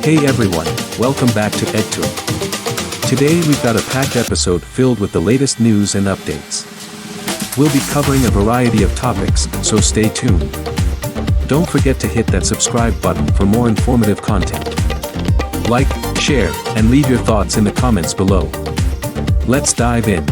Hey everyone, welcome back to EdTour. Today we've got a packed episode filled with the latest news and updates. We'll be covering a variety of topics, so stay tuned. Don't forget to hit that subscribe button for more informative content. Like, share, and leave your thoughts in the comments below. Let's dive in.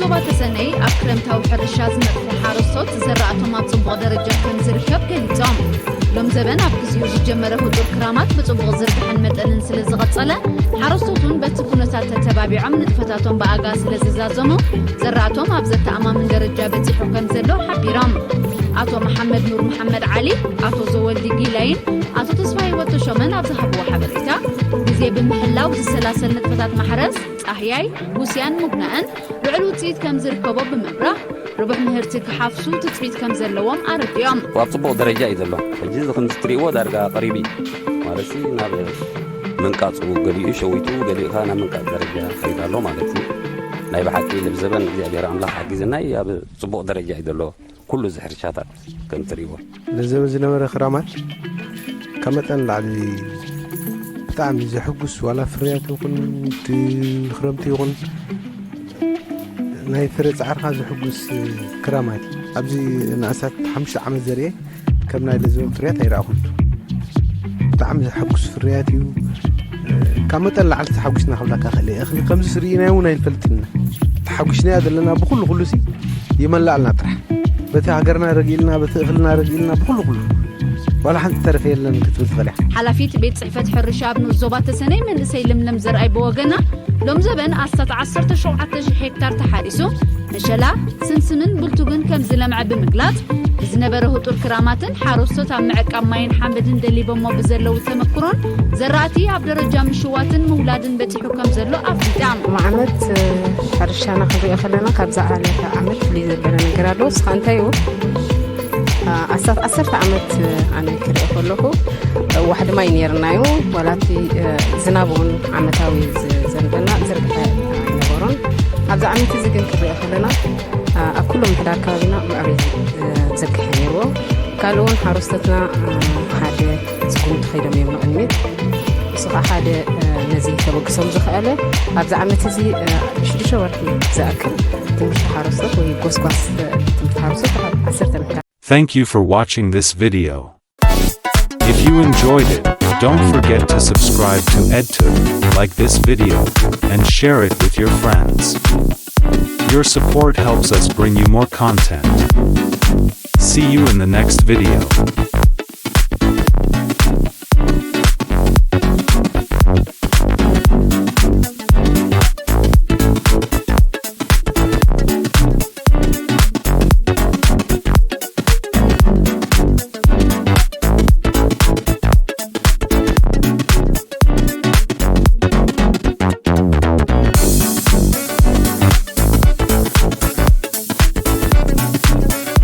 ዞባ ተሰነይ ኣብ ክረምታዊ ሕርሻ ዝነጥፉ ሓረስቶት ዘራእቶም ኣብ ጽቡቕ ደረጃ ከም ዝርከብ ገሊጾም። ሎም ዘበን ኣብ ግዜኡ ዝጀመረ ህጡር ክራማት ብጽቡቕ ዝርግሐን መጠንን ስለ ዝቐጸለ፣ ሓረስቶት እውን በቲ ኩነታት ተተባቢዖም ንጥፈታቶም ብኣጋ ስለ ዝዛዘሙ፣ ዘራእቶም ኣብ ዘተኣማምን ደረጃ በጺሑ ከም ዘሎ ሓቢሮም። ኣቶ መሓመድ ኑር መሓመድ ዓሊ፣ ኣቶ ዘወልዲ ጊላይን ኣቶ ተስፋ ህይወት ተሾመን ኣብ ዝሃብዎ ሓበሬታ፣ ግዜ ብምሕላው ዝሰላሰል ንጥፈታት ማሕረስ፣ ጻህያይ፣ ጉስያን ምጉናእን ልዑል ውጽኢት ከም ዝርከቦ ብምብራህ፣ ርቡሕ ምህርቲ ክሓፍሱ ትጽቢት ከም ዘለዎም ኣረዲኦም። ኣብ ጽቡቕ ደረጃ እዩ ዘሎ። ሕጂ እዚ ከምዚ ትርእይዎ ዳርጋ ቀሪቡ እዩ። ማለት ሲ ናብ ምንቃጹ፣ ገሊኡ ሸዊቱ፣ ገሊኡ ከኣ ናብ ምንቃጽ ደረጃ ይኸይድ ኣሎ ማለት እዩ። ናይ ብሓቂ ልብ ዘበን እግዚኣብሔር ኣምላኽ ሓጊዝና እዩ። ኣብ ጽቡቕ ደረጃ እዩ ዘሎ ኩሉ እዚ ሕርሻታት ከም ትርእይዎ። ንዘበን ዝነበረ ክራማት ካብ መጠን ላዕሊ ብጣዕሚ ዘሕጉስ፣ ዋላ ፍርያት ይኹን እቲ ክረምቲ ይኹን ናይ ፍረ ጻዕርኻ ዘሕጉስ ክራማት እዩ። ኣብዚ ንኣስታት ሓሙሽተ ዓመት ዘርኤ ከም ናይ ለዘበን ፍርያት ኣይረኣኹን። ብጣዕሚ ዘሐጉስ ፍርያት እዩ። ካብ መጠን ላዕሊ ተሓጒስና ክብለካ ክእል እየ። እኽሊ ከምዚ ስርኢናዮ እውን ኣይንፈልጥን ኢና። ተሓጒስናዮ ዘለና ብኹሉ ኩሉ ሲ ይመላእልና ጥራሕ። በቲ ሃገርና ረግኢልና፣ በቲ እኽልና ረግኢልና፣ ብኹሉ ኩሉ ዋላ ሓንቲ ተረፈ የለን ክትብል ትኽእል እያ። ሓላፊት ቤት ጽሕፈት ሕርሻ ኣብ ንኡስ ዞባ ተሰነይ መንእሰይ ለምለም ዘርኣይ ብወገና፣ ሎም ዘበን ኣስታት ዓሰርተ ሸውዓተ ሺሕ ሄክታር ተሓሪሱ፣ መሸላ፣ ስምስምን ብልቱግን ከም ዝለምዐ ብምግላጽ፣ ብዝነበረ ህጡር ክራማትን ሓረስቶት ኣብ ምዕቃብ ማይን ሓመድን ደሊቦሞ ብዘለዉ ተመክሮን ዘራእቲ ኣብ ደረጃ ምሽዋትን ምውላድን በጺሑ ከም ዘሎ ኣፍሊጣ። ሎም ዓመት፣ እ፣ ሕርሻና ክንሪኦ ከለና ካብዛ ዓለፈ ዓመት ፍልይ ዘበለ ነገር ኣሎ። ንስኻ እንታይ እዩ? እ፣ ኣስታት ዓሰርተ ዓመት፣ እ፣ ኣነ ክሪኦ ከለኹ፣ እ፣ ዋሕዲ ማይ ነይርና እዩ። ዋላ እቲ፣ እ፣ ዝናብ እውን ዓመታዊ ዝዘንበና ዝርግሐ ኣይነበሮን። ኣብዚ ዓመት እዚ ግን ክንሪኦ ከለና፣ እ፣ ኣብ ኩሎም ምሕዳር ከባቢና ምዕሩይ፣ እ፣ ዝርግሐ ነይርዎ። ካልእ እውን ሓረስቶትና፣ እ፣ ሓደ ስጉምቲ ከይዶም እዮም ንቕድሚት። ንሱ ኸዓ ሓደ፣ እ፣ ነዚ ተበግሶም ዝኸኣለ ኣብዚ ዓመት እዚ፣ እ፣ ሽዱሽተ ወርሒ ዝኣክል ትምህርቲ ሓረስቶት ወይ ጎስጓስ፣ እ፣ ትምህርቲ ሓረስቶት ዓሰርተ ምሕዳር። Thank you for watching this video. If you enjoyed it, don't forget to subscribe to EdTube, like this video, and share it with your friends. Your support helps us bring you more content. See you in the next video.